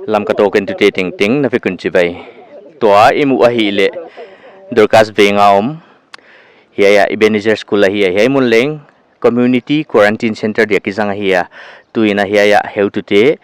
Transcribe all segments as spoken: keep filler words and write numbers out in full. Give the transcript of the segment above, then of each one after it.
Lamka Talk entute tengteng na vek un chibai. Tua i muh ahihleh Dorcas Veng a om, hiai a Ebenezer School ahi a, hiai mun leng Community Quarantine Center dia kizang ahi a. Tuin a hiai a heutute,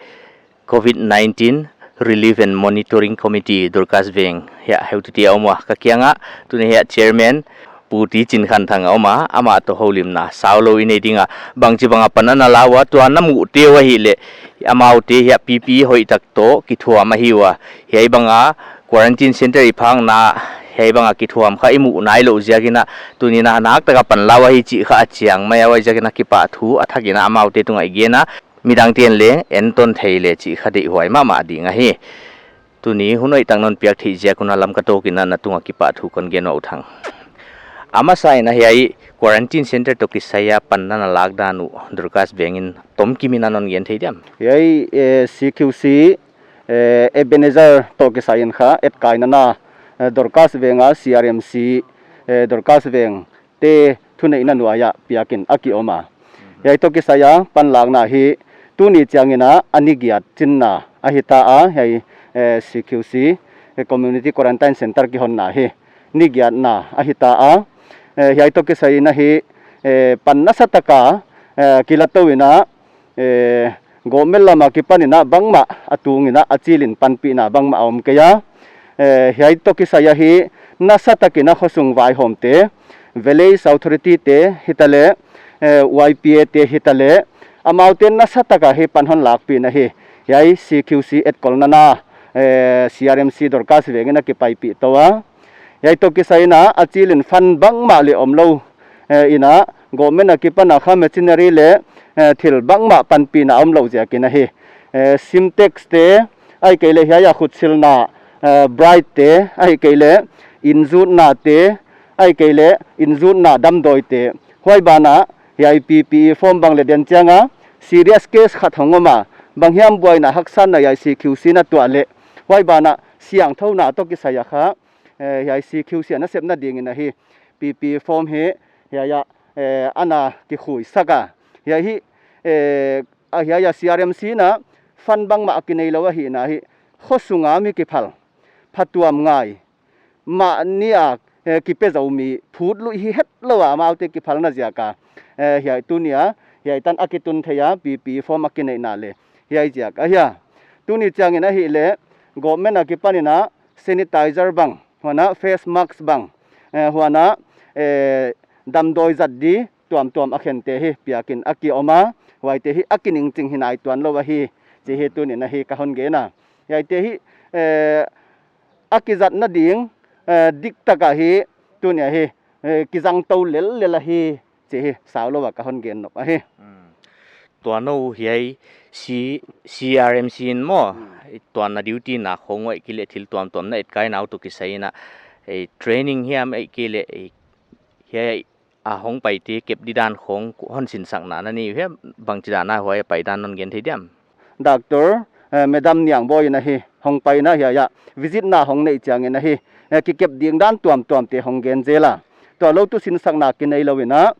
Covid nineteen Relief and Monitoring Committee, Dorcas Veng, hiai a heutute a om ua. Ka kiangah tuni hiai a chairman Pu T. Chinkhanthang a om a, amah toh houlimna saulou i nei ding a. Bangchibang a pan ana la ua, tua na muhte uh ahihleh, amaute hiai a P P E hoihtak toh kithuam ahi ua. Hiai bang a quarantine center i phakna, hiai bang a kithuam kha i muh nailou ziakin a, tuni a naktak a pan la ua hi chih kha a chiang mai a, huaiziakin a kipahthu a thakin a amaute tungah i gen a, midangte'n leng enton thei leh chih kha deihhuai mahmah ding ahi. Tuni hun hoihtak non piak theih ziak un a Lamka Talk in a na tungah kipahthu kon gen uh, U Thang. A masa in a hiai quarantine center toh kisai a pan na na lak dan uh Dorcas Veng in tomkim in a non gen thei diam? Hiai, eh, C Q C, eh, Ebenezer toh kisai in kha etkaina na, eh, Dorcas Veng a C R M C, eh, Dorcas Veng te thuneihna nuai ah piakin a ki om a. Hiai toh kisai a panlakna hi tuni chiangin a ni giat chinna ahi ta a, hiai, eh, C Q C, eh, Community Quarantine Center kihonna hi ni giatna ahi ta a. Eh, hiai toh kisai in a hi, eh, pan nasatak a, eh, kilatou in a, eh, government lam akipan in a bangmah a tung in a, a chil in panpihna bangmah a om kei a. Eh, hiai toh kisai a hi nasatak in a khosung vaihawmte, Village Authority te hitaleh, eh, Y P A te hitaleh, amaute nasatak a hi pan hon lakpih in a hi, hiai C Q C etkolna na, eh, C R M C Dorcas Veng in a kipaipih tou a. Hiai toh kisai in a, a chil in fund bangmah leng omlou, eh, in a, government akipan a kha machinery leh, eh, thil bangmah panpihna omlou ziakin a hi. Eh, Sintex te, ahihkeileh hiai a khutsilna, eh, bright te, ahihkeileh inzutna te, ahihkeileh inzutna damdawi te. Huai ban ah hiai P P E form bang leng den chiang a, serious case khat hong om a, banghiam buaina haksatna hiai C Q C in a tuah leh, huai ban ah siangthouna toh kisai a kha, eh, hiai C Q C a nasepna ding in a hi P P E form hi hiai a, eh, ana kikhuisak a. Hiai hi, eh, a hiai a C R M C in a fund bangmah a kineilou ahihna hi khosung a mi kiphal, phatuamngai, mahni a, eh, kipe zou mi phut luih hi hetlou a amaute kiphalna ziak a, eh, hiai tuni a, hiai tan a kitun thei a, P P E form a kineihna leh hiai ziak ahi a. Tuni chiangin ahihleh, government akipan in a sanitizer bang, huan a face mask bang, eh, huan a, eh, damdawi zat di tuamtuam a khente hi piakin a ki om a, huaite hi a kiningching hi nai tuanlou ahi, chih hi tuni in a hi ka hon gen a. Hiaite hi, eh, a kizatna ding, eh, diktak a hi, tuni a hi, eh, kizang tou lellel ahi, chih hi saulou a ka hon gen nop ahi. Hmm. Tua nou hiai C-, C R M C in maw, hmm, tua na duty na khong huai kileh thil tuamtuam na etkaina uh toh kisai in a, eh, training hiam ahihkeileh, eh, hiai a hong paite kep di dan khong hon sinsakna na nei uh hia, bangchidan a huai a pai dan non gen thei diam? Doctor, eh, Madam Niangboi in a hi hong pai in a hiai a visit na hong neih chiangin a hi, eh, kikep ding dan tuamtuamte hong gen zel a. Tua lou tuh sinsakna kineilou in a,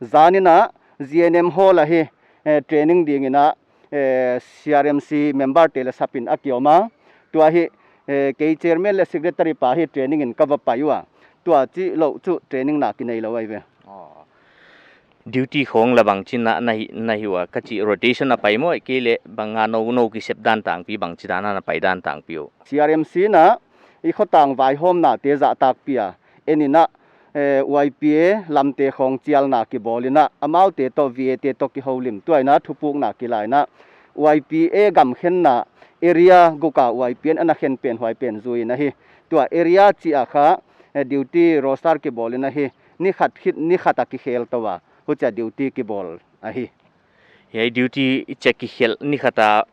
zan in a G N M Hall a hi, eh, training ding in a, eh, C R M C member te leh sap in a ki om a. Tua hi, eh, kei chairman leh secretary pa hi training in ka va pai ua. Tua chih lou chu training na kineilou ahi ve. Oh. Duty khong leh bangchidan a na hi, na hi ua ka chih rotation a pai maw, ahihkeileh bang a nou nou kisep dan tangpi bangchidan a na pai dan tangpi uh? C R M C in a i khotang vaihawmnate zahtakpih a, en in a, eh, Y P A lamte khong chialna kibawl in a, amaute toh V A te toh kihoulim, tua in a thupukna kila in a, Y P A gam khenna area guk a Y P A in a na khen pen huai pen zui in a hi. Tua area chih a kha, eh, duty roster kibawl in a hi, ni khat khit ni khat a kikhel tou a, huchia duty kibawl ahi. Hiai duty i chih kikhel ni khat a,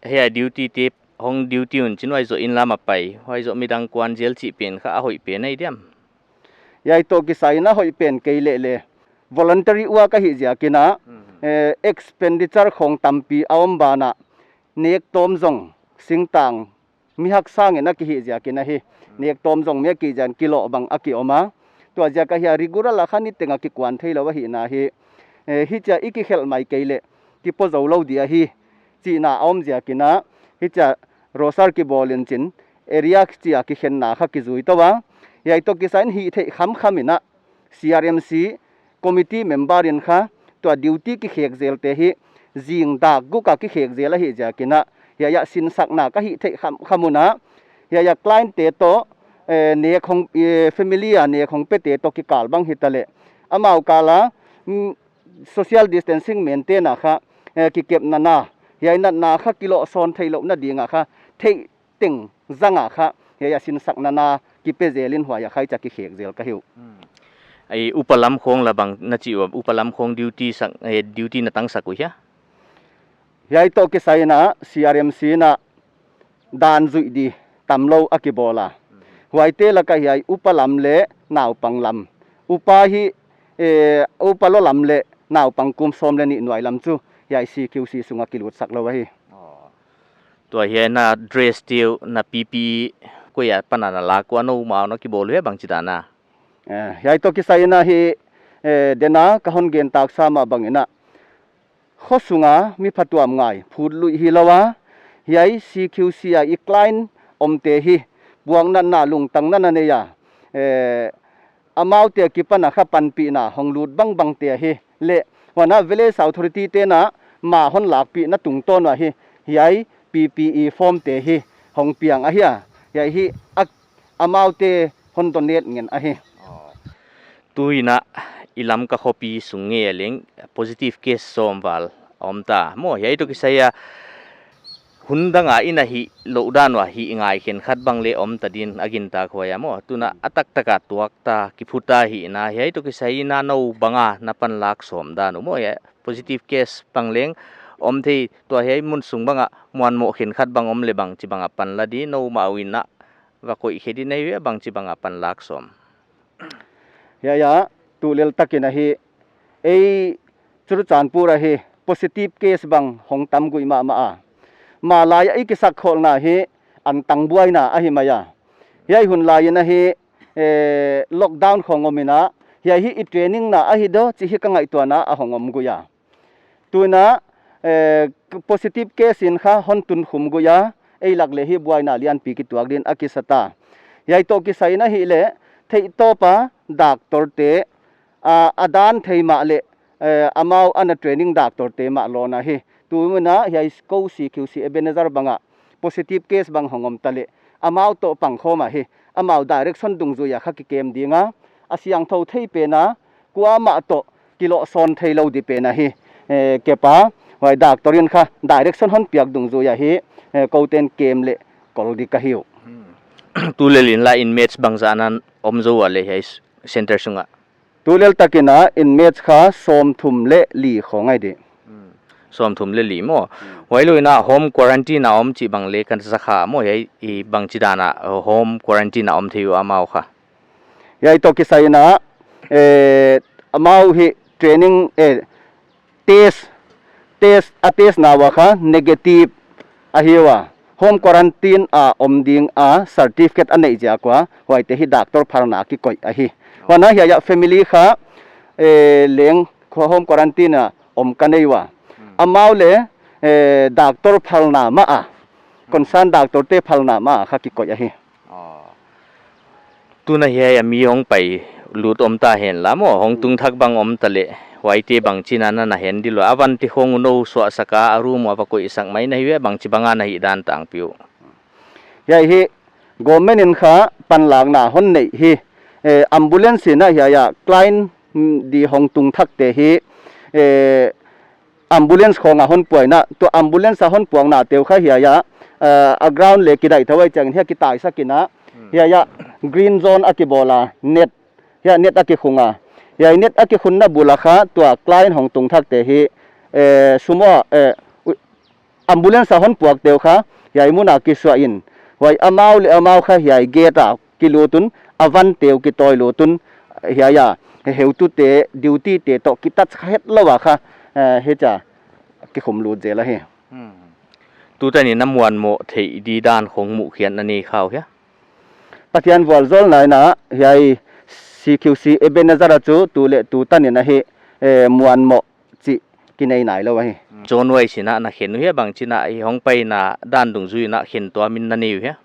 hiai duty te hong duty un chin huai zoh inn lam a pai, huai zoh midang kuan zel chih pen kha a hoih pen ahi diam? Hiai toh kisai in a hoih pen kei leh leh, voluntary work ahi ziakin a, mhm, eh, expenditure khong tampi a om ban a, nek tawm zong singtang mi haksat in a kihih ziakin a hi, nek tawm zong mi a kihih ziakin kiloh bang a ki om a. Tua ziak a hiai regular a kha niteng a kikuan theilou ahihna hi. Eh, hichia i kikhelh mai kei leh, kipo zoulou di ahi, chihna a om ziakin a, hichia roster kibawl in chin, area chia kikhenna kha kizui tou a. Hiai toh kisai in hih theih khamkham in a, C R M C committee member in kha tua duty kikhek zel te hi zing dak guk a kikhek zel ahih ziak in a, hiai a sinsakna ka hih theih khamkham un a, hiai a client te toh, eh, nek hong, eh, family a nek hong pe te toh kikal bang hi ta leh, amau kal a, mm, social distancing maintain a kha, eh, kikepna na, hiai natna kha kilohsawn theihlouhna ding a kha, theih teng zang a kha, hiai a sinsakna na kipe zel in huai a khai cha kikhek zel ka hi uh. Hmm. Ai, upa lam khawng la bang na chi ua, upa lam khawng duty sak, eh, duty na tang sak uh hia? Hiai toh kisai in a C R M C in a dan zuih di tamlou a kibawl a. Hmm. Huaite lak ah hiai upa lam leh naupang lam. Upa hi, eh, upa lou lam leh naupang kum sawm leh nih nuai lam chu hiai C Q C sung a kilut sak lou ahi. Oh. Tua hiai na dress te uh, na P P E koi a pan a na lak ua, noumau na kibawl uh hia, bangchi dan a? Eh, hiai toh kisai in a hi, eh, den a ka hon gen tak sam a bang in a, khosung a mi phatuam ngai phut luih hilou a, hiai C Q C a i client om te hi puaknatna lungtang na na nei a, eh, amau te kipan a kha panpihna hong lut bangbang te ahi. Leh huan a village authority te'n a ma hon lakpihna tungtawn uh ahi, hiai P P E form te hi hong piang ahi a. Hiai hi a, amau te hon donate ngen ahi. Oh. Tu in a i Lamka khopi sung ngei a leng positive case sawm val om ta maw. Hiai toh kisai a hun dang a i na hih louh dan ua hih ngai khenkhat bang leh om ta din a gintak huai a maw. Tun a a taktak a tuak ta, kiphu ta hi in a, hiai toh kisai in a nou bang a na panlak sawm dan uh maw. Hiai positive case bang leng om thei, tua hiai mun sung bang a muanmoh khenkhat bang om leh bangchi bang a pan la di, noumau in a va koih khe di na hi uh hia, bangchi bang a panlak sawm? Hiai a, tu lel tak in a hi, ei Churachandpur a hi positive case bang hong tam guih mahmah a. Malai a i kisakkholhna hi antang buaina ahi mai a. Hiai hun lai in a hi, eh, lockdown khong om in a, hiai hi i training na ahi diam chih hi ka ngaihtuahna a hong om guih a. Tu in a, eh, positive case in kha hon tunkhum guih a, ei lak leh hi buaina lianpi kituak din a kisa ta. Hiai toh kisai in a hi leh, theihtawp a doctor te, a, a dan thei mah leh, eh, amau ana training doctor te mah lawna hi. Tu in a hiai kou C Q C Ebenezer bang a positive case bang hong om ta leh, amau toh pangkhawm a hi, amau direction dungzui a kha kikem ding a, a siangthou thei pen a, kuamah toh kilohsawn theilou di pen a hi, eh, kep a, huai doctor in kha direction hon piak dungzui a hi, eh, kou te'n kem leh kol di ka hi uh. Hmm. Tu lel in la inmates bangzah na om zou a leh hiai center sung a? Tu lel tak in a inmates kha sawmthum leh li khong ahi di. Hmm. Sawmthum leh li maw. Hmm. Huailou in a home quarantine a om chih bang leh kan sa kha maw, hiai i bangchi dan a, uh, home quarantine a om thei uh amau kha? Hiai toh kisai in a, eh, amau hi training, eh, test, test, a test na ua kha negative ahi ua, home quarantine a om ding a certificate a neih ziak ua, huaite hi doctor phalna kikoih ahi. Huan a hiai a family kha, eh, leng kha home quarantine a om ka nei ua. Hmm. Amau leh, eh, doctor phalna mah a, concern doctor te phalna mah a kha kikoih ahi. Oh. Tun a hiai a mi hong pai lut om ta hen la maw, hong tung thak bang om ta leh, huaite bangchi na na handle ua, a van te khong uh nou suahsak a, a room ua va koihsak mai na hi uh hia, bangchi bang a na hih dan tangpi uh? Hiai hi government in kha panlakna hon neih hi, eh, ambulance in a hiai a client, mm, di hong tung thak te hi, eh, ambulance khong a hon puak in a, tua ambulance a hon puakna te uh kha hiai a, eh, a ground leh kidaih thou ahih chiang in hiai kitaisak in a, hmm, hiai a green zone a kibawl a, net, hiai net a kikhung a. Hiai net a kikhunna bul a kha tua client hong tung thak te hi, eh, sumo, eh, u-, ambulance a hon puak te uh kha hiai mun a kisuah in, huai amau leh amau kha hiai gate a kilut un, a van te uh kitawi lut un, hiai a, heutute, duty te toh kitouch kha hetlou a kha, eh, hichia kikhum lut zel ahi. Hmm. Tutan in a muanmoh theih di dan khong muhkhiak na nei kha uh hia? Pathian vualzawlna in a hiai C Q C Ebenezer a chu tu leh tutan in a hi, eh, muanmoh chih kinei nailou ahi. Zone wise in a na khen uh hia, bangchin a i hong paina dan dungzui in a khen tuam in na nei uh hia?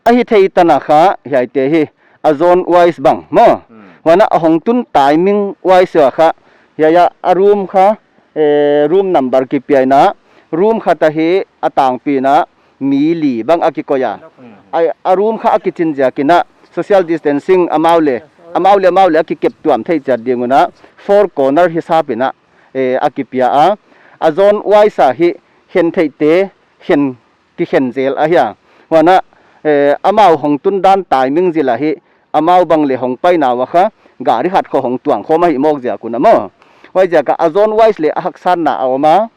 A hithei tan a kha hiaite hi, a zone wise bang maw. Hmm. Huan a hong tun timing wise a kha, hiai a room kha, eh, room number kipia in a, room khat a hi a tangpi in a mi li bang a kikoih a. Hmm. A, a room kha a kichin ziak in a, social distancing amau leh, amau leh amau leh a kikep tuam theih chiat ding un a, four corner hisap in a, eh, a kipia a. A zone wise a hi khen theihte khen, kikhen zel ahi a. Huan a, eh, amau hong tun dan timing zil a hi, amau bang leh hong paina ua kha, gari khat khong hong tuang khawm ahih mawk ziak un a maw. Huaiziak a, a zone wise leh a haksatna a om a,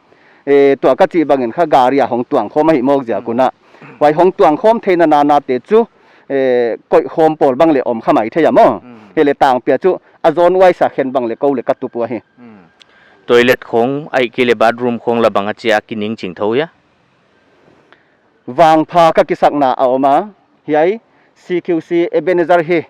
eh, tua ka chih bang in kha gari a hong tuang khawm ahih mawk ziak un a. Huai hong tuang khawm theihna nanate chu, eh, koih khawm pawl bang leh om kha maithei a maw. Hmm. Hileh tangpi a chu, a zone wise a khen bang leh kou leh ka tup uh ahi. Hmm. Toilet khong ahihkeileh bathroom khong la bang a chia kiningching thou hia? Vangpha ka kisakna a om a, hiai C Q C Ebenezer hi,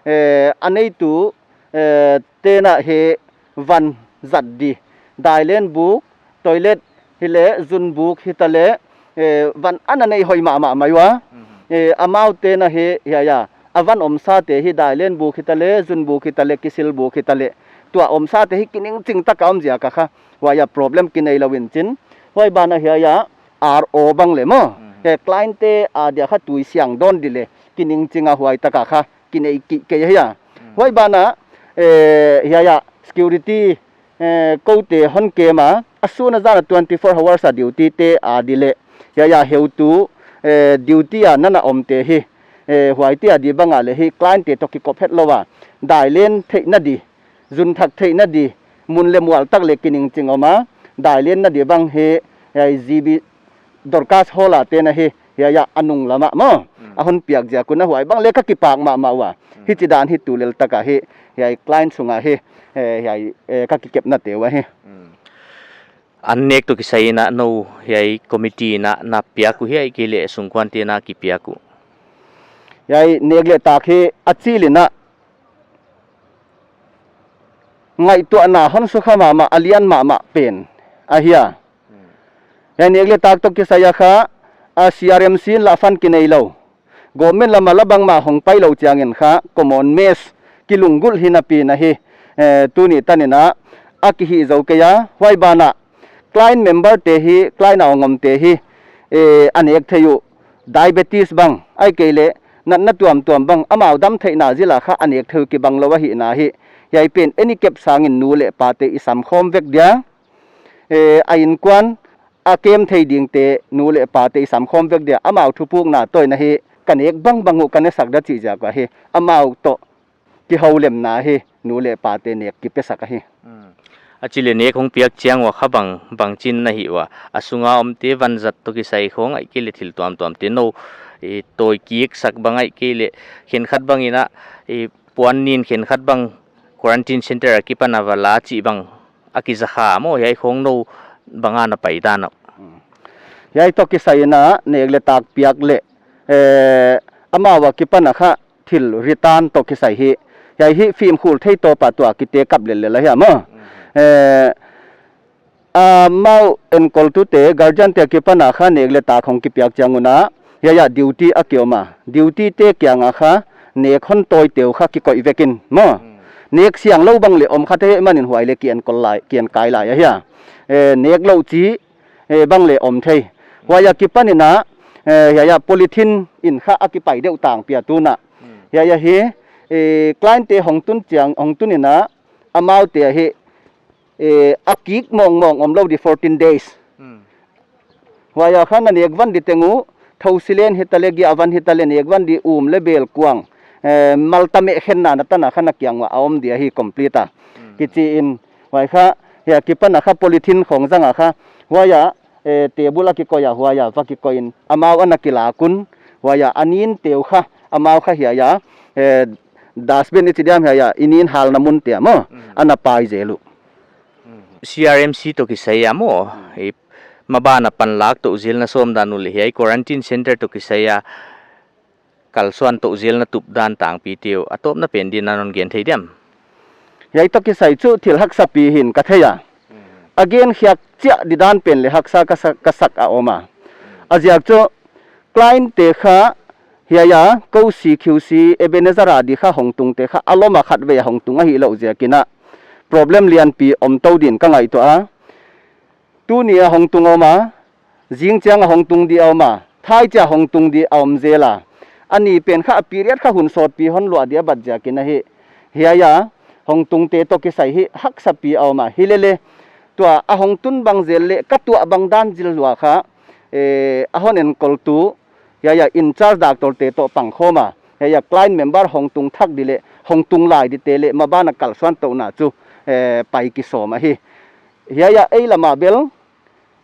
eh, a neitu, eh, te'n a hi van zat di, dailen buk, toilet hileh zun buk hitaleh, eh, van ana nei hoih mahmah mai ua. Mhm. Eh, amau te'n a hi, hiai a, a van omsate hi dailen buk hitaleh, zun buk hitaleh, kisil buk hitaleh, tua omsate hi kiningching tak a om ziak a kha, huai a problem kinei lou in chin. Huai ban a hiai a, R O bang leh maw. Mhm. He client te adia kha tui siang dawn di leh, kiningching a huai tak a kha, kinei kei kei ahi a. Mhm. Huai ban a, eh, hiai a, security, eh, koute hon kem a, a sun a zan a twenty four hours a duty te adi leh, hiai a heutu, eh, duty a nana omte hi, eh, huaite adi bang a leh hi client te toh kikop het lou a, dailen theihna di, zun thak theihna di, mun leh mual tak leh kiningching om a, dailenna di bang hi, hiai G B Dorcas Hall a te'n a hi, hiai a a nung lam a maw. Mm. A hon piak ziak un a huai bang leh ka kipak mahmah ua. Mm. Hichi dan hi tu lel tak a hi, hiai client sung a hi, eh, hiai, eh, ka kikepnate uh ahi. Mm. An nek toh kisai in a nou hiai committee in a na piak uh hia ahihkeileh sungkuan te'n a kipiak uh? Hiai nek leh tak hi a chil in a ngaihtuahna hon sukha mahmah, a lian mahmah pen ahi a. Hmm. Hiai nek leh tak toh kisai a kha, a C R M C in lah fund kinei lou, government lam a lah bangmah hong pai lou chiang in kha, common mess kilunggulh hi napi in a hi, eh, tuni tan in a, a kihih zou kei a, huai ban a, client member te hi, client a hong omte hi, eh, a nek thei uh, diabetes bang, ahihkeileh, natna tuamtuam bang, amau dam theihna zil a kha a nek thei uh kibang lou ahihna hi, hiai pen, ei kep sang in nu leh pate i sam khawm vek dia, eh, a innkuan, a kem thei dingte, nu leh pate i sam khawm vek dia, amau thupukna toh in a hi, ka nek bangbang uh ka nesak da chih ziak a hi, amau toh, kihoulimna hi, nu leh pate nek kipesak ahi. Hmm. A chih leh nek hong piak chiang ua kha bang, bangchin na hih ua. A sung a omte van zat toh kisai khong ahihkeileh thil tuamtuamte nou, i tawi kik sak bang ahihkeileh khenkhat bang in a, i puan nin khenkhat bang quarantine center a kipan a va la chih bang a kizakha maw hiai khong nou bang a na pai dan uh. Hmm. Hiai toh kisai in a nek leh tak piak leh, eh, amau a kipan a kha thil return toh kisai hi. Hiai hi fimkhul thei tawp a tua kite kap lellel ahi a maw. Mm. Eh, amau enkoltute, guardian te kipan a kha nek leh tak hong kipiak chiang un a, hiai a duty a ki om a. Duty te kiang a kha nek hon tawite uh kha kikoih vek in maw. Mm. Nek siang lou bang leh om kha thei man in huai leh ki enkol lai, ki enkai lai ahi a. Eh, nek lou chi, eh, bang leh om thei. Huai a kipan in a, eh, hiai a polythene in kha a kipai deuh tangpi a tun a. Hmm. Hiai a hi, eh, client te hong tun chiang, hong tun in a, amau te a hi, eh, a kik mawngmawng om lou di fourteen days. Hmm. Huai a kha na nek van di teng uh, thousilen hitaleh, giahvan hitaleh, nek van di um leh bel kuang, eh, malta meh khenna na tan a kha na kiang ua a om di ahi complete a. Hmm. Kichi in, huai kha, hiai a kipan a kha polythene khong zang a kha, huai a, eh, table a kikoih a, huai a va kikoih in, amau ana kilak un, huai a, a ninte uh kha, amau kha hiai a, eh, dustbin i chi diam hiai a, i nin halna mun te a maw, mm, ana pai zel uh. Mm. C R M C toh kisai a maw, mm, i maban a panlak toh zelna sawm dan uh leh hiai quarantine center toh kisai a, kalsuan toh zelna tup dan tangpi te uh, a tawpna pen di in a non gen thei diam? Hiai toh kisai chu thil haksa pi hi'n ka thei a. Mm. A gen khiak chiah di dan pen leh haksa ka sak, ka sak a om a. A ziak chu client te kha hiai a kou C Q C Ebenezer a di kha hong tung te kha a lom a khatvei a hong tung ahih louh ziakin a problem lianpi om tou din ka ngaihtuah a. Tuni a hong tung om a, zingchiang a hong tung di a om a, thaichia hong tung di a om zel a. A ni pen kha a period kha hun sawtpi hon luah di a bat ziakin ahi. Hiai a hong tung te toh kisai hi haksa pi a om a. Hilele tua a hong tun bang zel leh ka tuah bang dan zil lua kha, eh, a hon enkoltu hiai a in charge doctor te toh pangkhawm a, hiai a client member hong tung thak di leh hong tung lai di te leh maban a kalsuan touhna chu, eh, pai kisawm ahi. Hiai a ei lam a bel,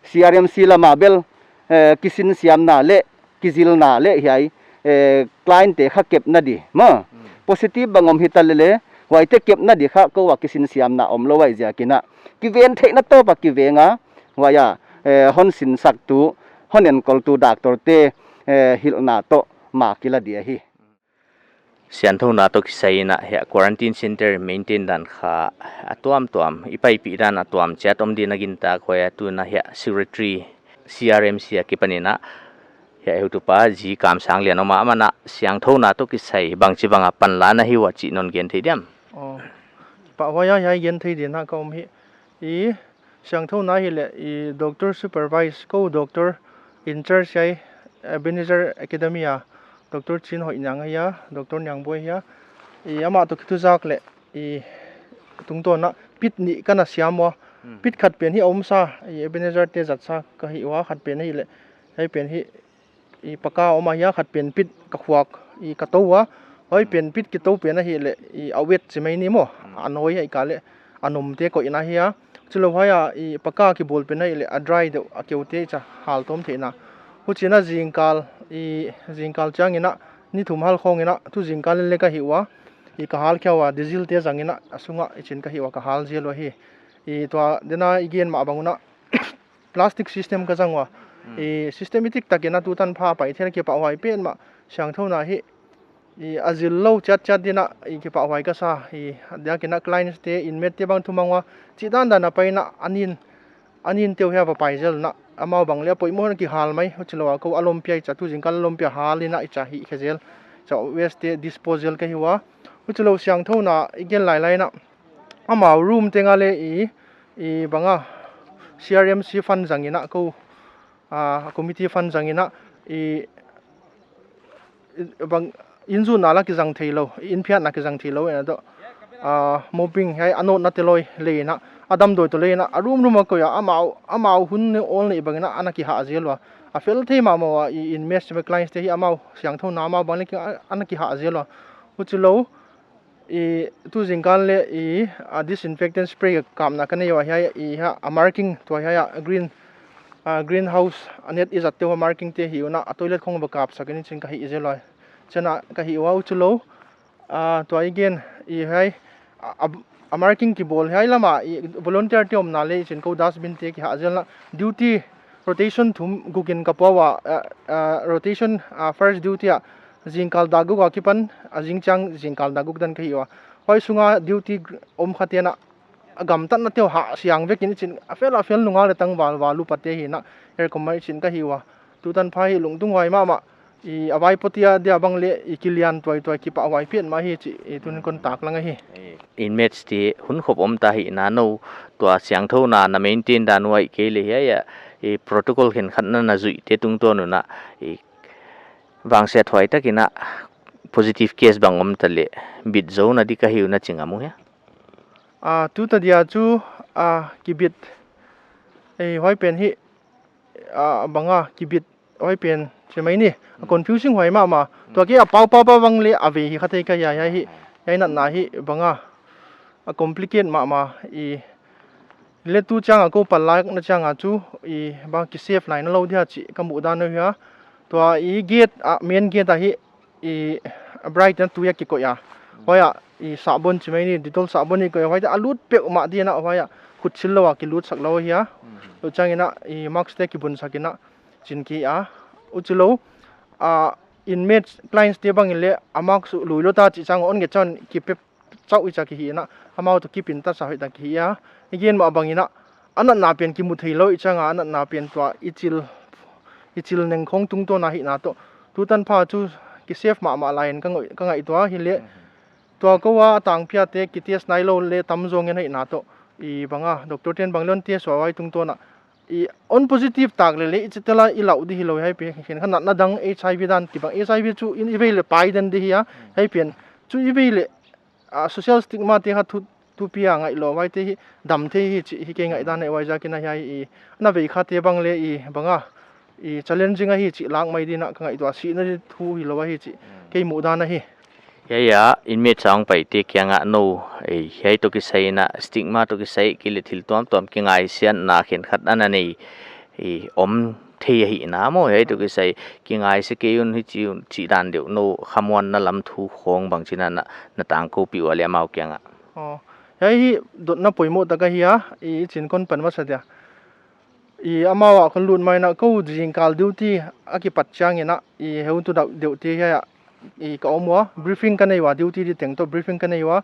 C R M C lam a bel, eh, kisinsiamna leh kizilna leh hiai, eh, client te kha kepna di maw, positive bang om hita lele, huaite kepna di kha kou a kisinsiamna omlou ahih ziakin a kiven theihna tawp a kiveng a, huai a, eh, hon sinsaktu, hon enkoltu doctor te, eh, hilhna toh ma kila di ahi. Siangthouna toh kisai in a hiai quarantine center maintain dan kha a tuamtuam, i paipih dan a tuam chiat om din a gintak, huai a tun a hiai secretary C R M C akipan in a hiai heutupa Zi Kamsanglian om a, aman a siangthouna toh kisai bangchibang a panla na hi ua chih non gen thei diam? Oh, pa huai a hiai gen thei din a ka om hi. I siangthouna hileh i doctor supervise kou, doctor in charge hiai Ebenezer Academy a Doctor Chin Hoih Niang ahi a, Doctor Niang Boi ahi a. I amah toh kituzak leh i tungtawn a pit nih ka na siam ua. Hmm. Pit khat pen hi a omsa, i Ebenezer te zatsa ka hi ua, khat pen hileh hiai pen hi i paka om ahi a, khat pen pit ka khuak, i ka tou ua. Huai pen pit kitou pen ahihleh i a wet chi mai ni maw. Hmm. A nawi ahi kei leh a nom te koihna ahi a. Chulou huai a i paka kibawl pen ahihleh a dry deuh, a keu te i cha hal tawm theihna. Huchiin a zingkal, i zingkal chiangin a ni thum hal khawngin a, tu zingkal lele ka hi ua. I ka hal khia ua, diesel te zangin a, a sung a i chin ka hi ua, ka hal zel ua hi. I tua dena i gen mah bang un a plastic system ka zang ua. Mm. I systematic takin a tutan pha pai thei a kipahhuai petmah. Siangthouna hi i a zil lou chiatchiat din a i kipahhuai ka sa. I a diakin a clients te, inmate te bang thumang ua, chih dandan a pai in a, a nin, a nin te uh hiai va pai zel in a, amau bang leh a poimoh in a kihal mai. Huchilou a kou a lawmpi a i cha, tu zingkal a lawmpi a hal in a i cha hih khe zel. Cha waste te dispose zel ka hi ua. Huchilou siangthouna i gen lailai in a, amau room teng a leh i, i bang a, C R M C fund zangin a kou, a, committee fund zangin a, i, i bang, inzutna la kizang theilou, inphiatna kizang theilou in a toh, a, mopping hiai a nawtna te loi lei in a, a damdawi toh lei in a, a room room a koih a, amau, amau hun ne awl neih bangin a, ana kihah zel ua. A fel thei mahmah ua, i inmates te, clients te hi amau siangthouna amau bang leh ki, a, ana kihah zel ua. Huchilou, i tu zingkal leh i, a, disinfectant spray kapna ka nei ua, hiai i ha, a marking tua hiai a green, a, greenhouse a net i zat te ua marking te hi un a, a toilet khong va kapsak in i chin ka hi zel ua. Chana ka hi ua. Huchilou, a, tua i gen i hiai, a, a, a marking kibawl hiai lam a i volunteer te omna leh i chin kou dustbin te kihah zel in a, duty rotation thum guk in ka pua ua, a, a, rotation, a, first duty a zingkal dak guk a kipan, a zingchiang zingkal dak guk dan ka hi ua. Huai sunga duty gr-, om khate'n a, a gamtatna te uh hah siang vekin i chin, a fel a fel nungak leh tangval val upa te hi in a, aircon mai chin ka hi ua. Tutan pha hi lungtunghuai mahmah, i a vaipo te a dia bang leh i kilian tuaituai, kipahhuai petmah hi chih i tun kon taklang ahi. Inmates te hun khop om ta hi in a, nou tua siangthouna na maintain dan uah i kei leh hiai a, i protocol khenkhatna na zuih te tungtawn un a, i vangsiathuai takin a positive case bang om ta leh bit zou na di ka hi un a ching a mu hia? A, tuta dia chu, a, kibit, e, huai pen hi, a, bang a, kibit, huai pen chi mai ni, a, mm, confusing huai mahmah. Mm. Tua kei a pau pau pau bang leh a vei hi kha thei ka hi a, hiai hi, mm, hiai natna hi bang a, a complicate mahmah i. Leh tu chiang a kou panlakna chiang a chu i bang ki save lai nailou dia chih ka muhdan uh hia. Tua i gate a, main gate a hi i bright na tui a kikoih a. Huai a i sabon chi mai ni, Dettol sabon i koih a, huai a lut peuhmah din a, huai a khut sil lou a kilut sak lou hia. Mm. Tu chiangin a i mask te kibun sak in a chin ki a. Huchilou, a, inmates, clients te bangin leh a mask lui lou ta chih chiang a hon nget chiang a kipe chauh i cha ki hi in a, amau toh kipin ta sa hoih ta ki hi a. I gen mah bangin a, a natna pen kimu theilou i chang a, a natna pen tua i chil, i chil neng khong tungtawn ahihna toh. Tutan pha chu ki save mahmah lai in ka ngoi-, ka ngaihtuah hileh. Tua kou a tangpi a te ki test nailou leh tam zaw ngen ahihna toh. I bang a, doctor te'n bang leh hon test ua huai tungtawn a. I hon positive tak leh leh, i chih tel a i lau di hilou hiai pen, khenkhat natna dang H I V dan kibang, H I V chu i vei leh pai den di hi a, hiai pen. Chu i vei leh, a, social stigma te kha thu, thupi a ngaihlouh huai te hi, dam thei hi chih hi kei ngaihdan ahi, huaiziakin a hiai i, na vei kha te bang leh i, bang a, i challenging ahi chih lak mai ding in ka ngaihtuah, sihna di thu hilou ahi chih, kei muhdan ahi. Hiai a, inmate chang pai te kiang a nou, eh, hiai toh kisai in a, stigma toh kisai, kei leh thil tuamtuam kingaisiatna khenkhat ana nei, eh, om thei ahihna maw, hiai toh kisai, kingaise kei un hichi un, chih dan deuh nou, khamuanna lam thu khong bangchin a na, na tangkoupih ua leh amau kiang a. Oh, hiai hi dotna poimoh tak ahi a, i, i chin kon pan masa dia. I amau a kon lut mai in a kou zingkal duty a kipat chiang in a, i heutu deuh, deuh te hiai a, i ka om ua, briefing ka nei ua, duty di teng toh briefing ka nei ua.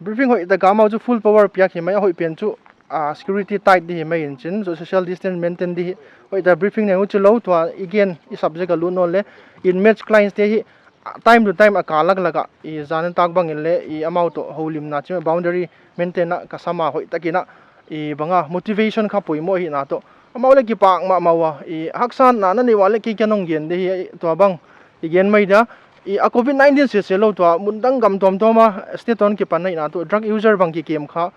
Briefing hoihtak a amau chu full power piak hi mai, a hoih pen chu, a, security tight di hi mai in chin, so social distance maintain di hi. Hoihtak a briefing nei uh chilou tua, again, i subject a lut nawn leh, inmates clients te hi, time to time a kal laklak a, i zan nitak bang in leh, i amau toh houlimna chih boundary maintain a ka sam a hoihtak in a, i bang a motivation kha poimoh ahihna toh. Amau leh kipak mahmah ua, i haksatna na nei ua leh kei kiang hon gen di hi, tua bang, i gen mai dia, i a covid nineteen sese lou tua, mun dang gam tuamtuam a, state hon kipan ahihna toh, drug user bang kikem kha,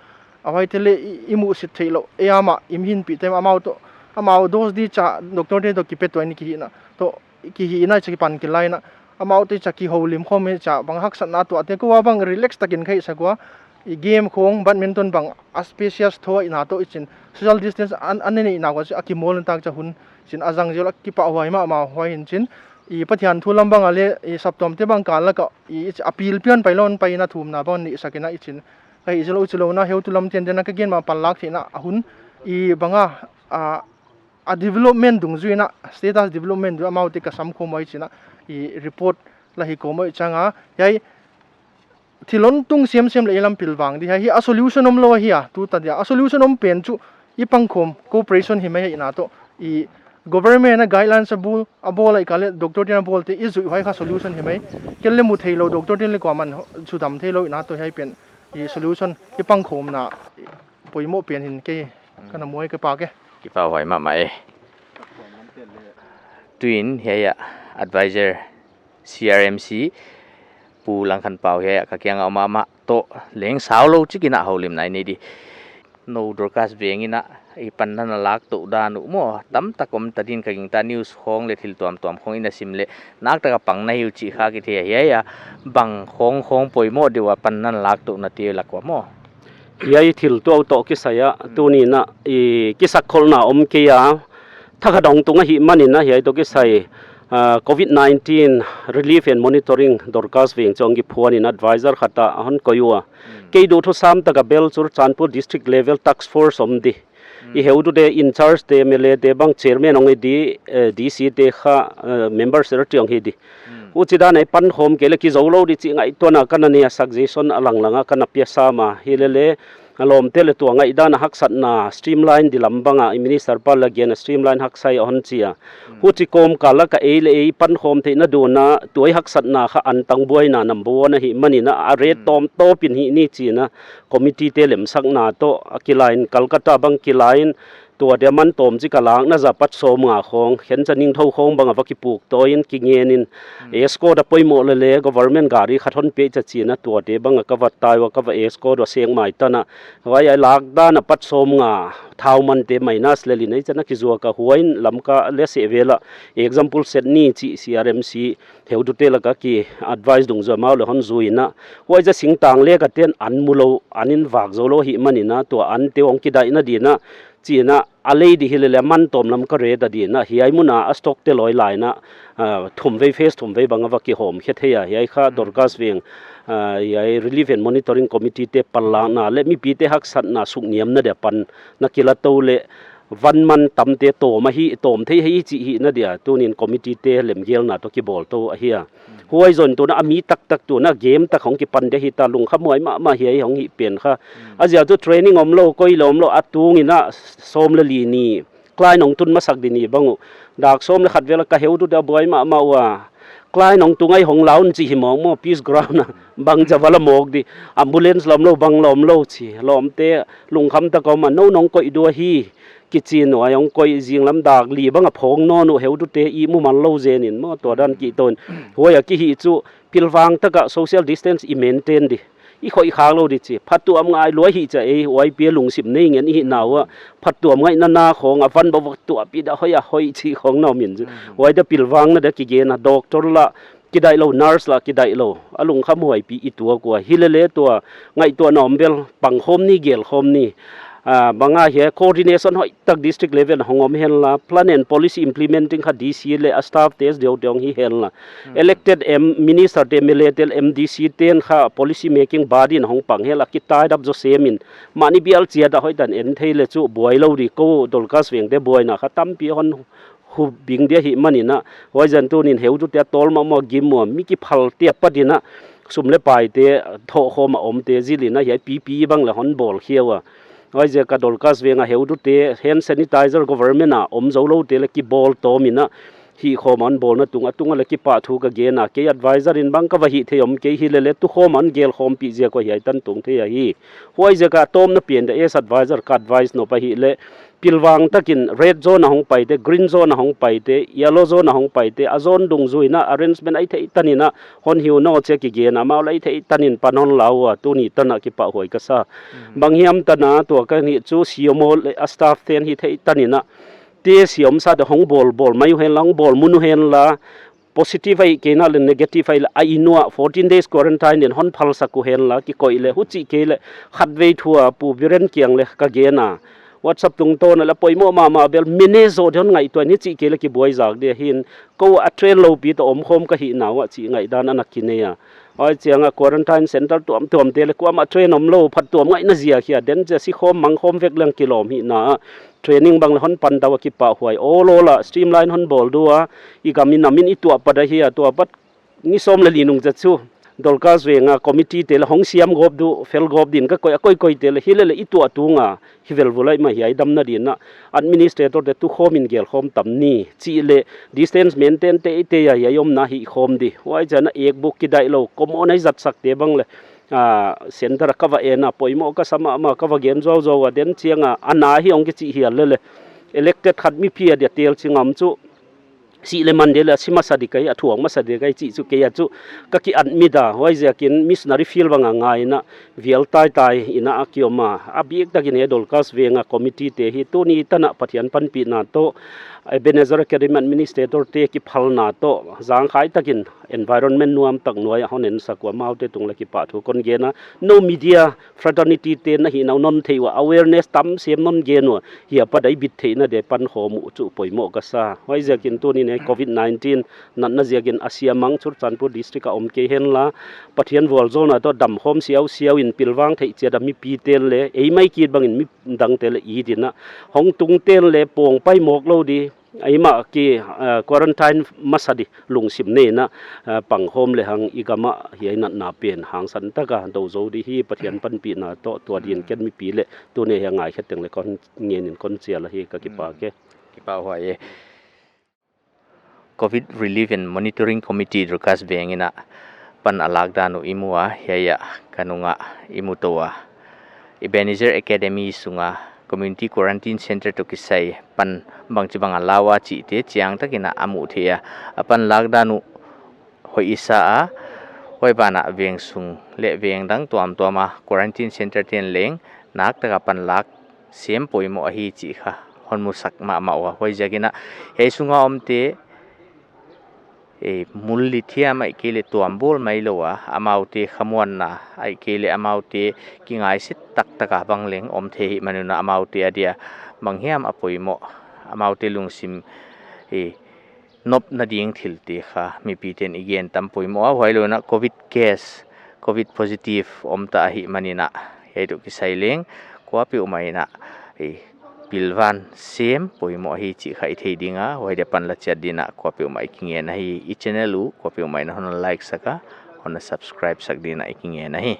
a huai te leh i, i musit theihlouh, ei a mah, i mihinpih te amau toh, amau dose di chia, doctor te toh kipe tuah in kihihna, toh, kihihna chia kipan kilai in a, amau te chia kihoulim khawm hi chia, bang haksatna tuah te kou a bang relax takin ka hihsak ua, i game khong, badminton bang, a spacious tho ahihna toh i chin, social distance an, an neihna ua chia, a kimawl tak chia hun, chin a zang zel a kipahhuai mahmah huai in chin, i Pathian thu lam bang a leh, i saptuam te bang kal lak a, i, i appeal pian pai lou in pai in a thumna bang neihsak in a i chin, ka hih zelou chilou in a heutu lam te'n den a ka gen mah panlak theihna a hun, i bang a, a, a development dungzui in a, status development dungzui amau te ka sam khawm uh ahi chin a, i report la hi kawm uh i chang a, hiai thil hon tung semsem leh i lam pilvang di hi, hi a solution omlou ahi a, tuta dia. A solution om pen chu i pangkhawm cooperation hi mai ahihna toh. I government a guidelines a bawl, a bawl ahihkeileh doctor te'n a bawl te i zuih huai kha solution hi mai. Kei leh mu theilou doctor te'n leh kuaman sudam theilou ahihna toh hiai pen i solution i pangkhawmna poimoh pen hi'n kei ka na muh e, ka pak e. Kipahhuai mahmah e. Tuin hiai a advisor C R M C Pu Langkhanpau hiai a ka kiang a om a, amah toh leng saulou chik in a houlimna i nei di. Nou Dorcas Veng in a i panna na lak tou dan uh maw, tamtak om ta din ka gingta, news khong leh thil tuamtuam khong i na sim leh naktak a pang na hi uh chih kha kithei a, hiai a bang khong khong poimoh deuh a panna na lak tou na te lak ua maw. Hiai thil tuah toh kisai a, tuni in a, i kisakkholhna om kei a, thakhat hong tung ahihman in a, hiai toh kisai, ah, covid nineteen relief and monitoring Dorcas Veng chu hong kiphuan in advisor khat a hon koih ua. Kei duh thusam tak a bel Churachandpur district level task force om di. I heutute in charge te, M L A te bang chairman hong hi di, eh, D C te kha, eh, member secretary hong hi di. Huchi dan a i pankhawm kei leh kizoulou di chih ngaihtuahna ka na nei a, suggestion a langlang a ka na pia sam a, hilele, a lawmte leh tua ngaihdan a haksatna streamline di lam bang a, i minister pa leh gen a streamline haksa i hon chi a. Huchi kawmkal a ka ei leh ei pankhawm theihna dun a, tua i haksatna kha antang buaina number one ahihman in a, a rate tawmtawp in hih ni chi in a, committee te lemsakna toh, a kilai in Calcutta bang kilai in, tua dia man tawm chik a lakna zah pat sawmnga khong, khencha ningthou khong bang a va kipuk tawi in kingen in, escort a poimoh lele, government gari khat hon pe cha chi in a, tua te bang a ka va tai ua, ka va escort ua seng mai tan a, huai a lak dan a pat sawmnga, thau man te minus lel in ei chan a kizuak a, huai in Lamka leh seh vel a, example set ni chih C R M C heutute lak a ki advice dungzui a amau leh hon zui in a, huai zah singtang leh ka ten an mulou, an in vak zoulou ahihman in a, tua an te hong kidaihna di in a, chi in a, a lei di hilele a man tawm lam ka rate a di in a, hiai mun a a stock te lawi lai in a, ah, thumvei phase thumvei bang a va kihawm khe thei a, hiai kha Dorcas Veng, ah, hiai Relief and Monitoring Committee te panlakna leh mipite haksatna sukniamna dia pan na kila tou leh, Van man tamte tawm ahi, tawm thei hi chih hihna dia tunin committee te lemgelna toh kibawl tou ahi a. Huai zoh in tuna a mi taktak tuna game tak hong kipan dia hita, lungkhamhuai mahmah hi a, hong hih pen kha. A ziak chu training omlou, koi lou omlou, a tung in a sawm leh li ni client hong tun masak di ni bang uh. Dak sawm leh khat vel a ka heutute buai mahmah ua. Client hong tung a, hong la un chi hi mawk maw, peace ground a. Bangzah vala mawk di. Ambulance lawm lou, bang lawm lou chi. Lawmte lungkham tak a om a, nou nong koih dua hi. Kichi nuai hong koih, zinglam dak li bang a phawng nawn uh, heutute ihmu man lou zen in maw, tua dan ki ton. Huai a ki hih chu pilvang tak a social distance i maintain di. I khoih khak lou di chi. Phattuam ngai lua hi chia ei, huai pi a lungsim nei ngen i hihna ua. Phattuam ngaihna na khong a van bawk tuahpih dah hoih a hoih chi khong na om in chu. Huai dia pilvangna dia kigen a, doctor lah kidaih lou, nurse lah kidaih lou. A lungkhamhuai pi i tuak ua. Hilele tua ngaihtuahna om bel pangkhawm ni, gelkhawm ni. Ah, bang a hia coordination hoihtak district level hong om henla, plan and policy implementing kha D C leh a staff te deuh deuh hi henla. Elected M, minister te, M L A te, M D C ten kha policy making body in hong pang henla, ki tie up zaw sem in. Mahni bial chiat a hoihtak in en thei leh chu buai lou di, kou Dorcas Veng te buaina kha tampi hon hubing dia hih manin a. Huai zan tunin heutute a tawl mahmah gim ua, mi kiphal te apat in a, sum leh pai te thoh khawm a om te zil in a, hiai P P E bang leh hon bawl khia ua. Huaiziak a Dorcas Veng a heutute, hand sanitizer government a om zou lou te leh kibawl tawm in a, hih khawm a hon bawlna tung a tung a leh kipahthu ka gen a, kei advisor in bang ka va hih theih om kei hilele, tukhawm a hon gelkhawmpih ziak ua hiai tan tung thei ahi. Huaiziak a tawmna pen dia as advisor ka advice nop ahihleh, pilvang takin red zone a hong pai te, green zone a hong pai te, yellow zone a hong pai te, a zone dungzui in a arrangement a i theih tan in a hon hiu nawn chia kigen a, amau lah i theih tan in pan hon la ua, tuni tan a kipahhuai ka sa. Bang hiam tan a tua ka hih chu C M O leh a staff ten hi theih tan in a, te siam sa de hong bawl, bawl mai uh henla, hong bawl mun uh henla, positive ahih kei in a leh negative ahih leh a inn uah fourteen days quarantine in hon phalsak uh henla, kikoih leh, huchih kei leh khatvei thu a Pu Biren kiang leh ka gen a. WhatsApp tungtawn a leh poimoh mahmah bel manage zoh di hon ngaihtuah in, hichih kei leh kibuai zak di ahi in, kou a train lou pi toh omkhawm ka hihna uah chih ngaihdan ana kinei a. Huai chiang a quarantine center tuamtuam te leh kuamah train omlou, phattuam ngaihna ziak hi a, den chia sikhawm mangkhawm vek leng kilawm hihna a. Training bang leh hon pan tou a kipahhuai. Awl awl a streamline hon bawl di ua, i gam i nam in i tuah pat ahi a, tua pat ni sawm leh li nung zat chu Dorcas Veng a committee te leh hong siam gawp di, fel gawp din ka koih a, koikoi te leh hilele i tuah tung a, hi velvul a i mah hiai damna din a, administrator te tukhawm in gelkhawm tam ni chih leh distance maintain teitei a hiai omna hih khawm di. Huai chiang a ek buk kidaih lou, common a i zatsak te bang leh, ah, center a ka va en a, poimoh ka sa mahmah, ka va gen zuauzau a, den chiang a, ana hi hong kichih hial lele. Elected khat mipi a dia tel chi ngam chu, si leh man dia leh, si masa di ka hi, a thuak masa di ka hi chih chu kei a chu ka ki admit a, huaiziakin missionary field bang a ngai in a, vial taitai in a ki om a, a biktakin hiai Dorcas Veng a committee te hi tuni tan a Pathian panpihna toh, Ebenezer Academy administrator te kiphalna toh, zangkhai takin environment nuamtak nuai a hon ensak ua, amaute tung leh kipahthu kon gen a, nou media fraternity te na hihna uh non thei ua, awareness tam sem non gen ua, hiai apat a i bit theihna dia pankhawm uh chu poimoh ka sa. Huaiziakin tunin hiai covid nineteen natna ziakin a siam mang Churachandpur district a om kei henla, Pathian vualzawlna toh damkhawm siausiau in pilvang theih chiat a mipi ten leh, ei mai kit bangin midang te leh it in a, hong tung ten leh pawng pai mawk lou di, eimah ki, ah, quarantine masa di lungsim nei in a, ah, pangkhawm lehang i gam a hiai natna pen hangsan tak a dou zou di hi, Pathian panpihna toh. Tua din ken mipi leh tuni hiai ngaikhe teng leh kon ngen in kon chial ahi, ka kipak e. Kipahhuai e. Covid Relief and Monitoring Committee Dorcas Veng in a pan a lak dan uh i mu a, hiai a ka nung a i mu tou a. Ebenezer Academy sung a community quarantine center toh kisai pan bangchibang a la ua chihte chiang takin a mu thei a. A pan lak dan uh hoih i sa a, huai ban ah veng sung leh veng dang tuamtuam a quarantine center ten leng naktak a pan lak sem poimoh ahi chih kha hon musak mahmah ua. Huaiziakin a hiai sung a omte, eh, mul lithiam ahihkeileh tuam bawl mai lou a, amaute khamuanna ahihkeileh amaute kingaiset taktak a bang leng om thei hih man un a, amaute a dia bang hiam a poimoh, amaute lungsim, eh, nopna ding thilte kha mipiten i gen tam poimoh a, huailou in a covid case, covid positive om ta ahih manin a, hiai toh kisai leng kuapeuhmah in a, eh, pilvan sem poimoh hi chih kha i thei ding a, huai dia pan la chiat dingin kuapeuhmah i kingen ahi. I channel uh kuapeuhmah in hon like sak a, hon subscribe sak dingin i kingen ahi.